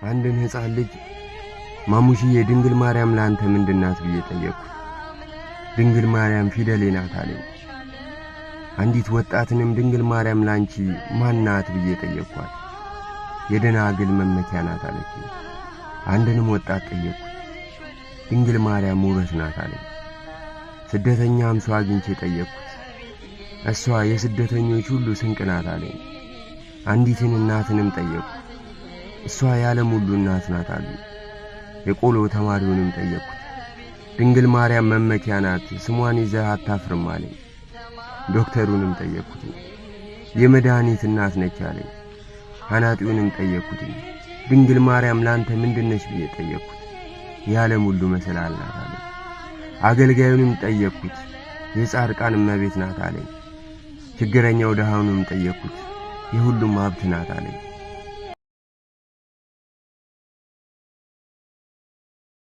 አንድን ሕፃን ልጅ ማሙሽዬ ድንግል ማርያም ለአንተ ምንድናት ብዬ ጠየቅኩት። ድንግል ማርያም ፊደሌ ናት አለኝ። አንዲት ወጣትንም ድንግል ማርያም ላንቺ ማን ናት ብዬ ጠየቅኳት። የደናግል መመኪያ ናት አለችኝ። አንድንም ወጣት ጠየቅኩት። ድንግል ማርያም ውበት ናት አለኝ። ስደተኛም ሰው አግኝቼ ጠየቅኩት። እሷ የስደተኞች ሁሉ ስንቅ ናት አለኝ። አንዲትን እናትንም ጠየቅኩ። እሷ የዓለም ሁሉ እናት ናት አሉ። የቆሎ ተማሪውንም ጠየቅኩት። ድንግል ማርያም መመኪያ ናት፣ ስሟን ይዘህ አታፍርም አለኝ። ዶክተሩንም ጠየቅኩት። የመድኃኒት እናት ነች አለኝ። አናጢውንም ጠየቅኩት። ድንግል ማርያም ላንተ ምንድነች ብዬ ጠየቅኩት። የዓለም ሁሉ መሰላል ናት አለኝ። አገልጋዩንም ጠየቅኩት። የጻድቃን እመቤት ናት አለኝ። ችግረኛው ድሃውንም ጠየቅኩት። የሁሉም ሀብት ናት አለኝ።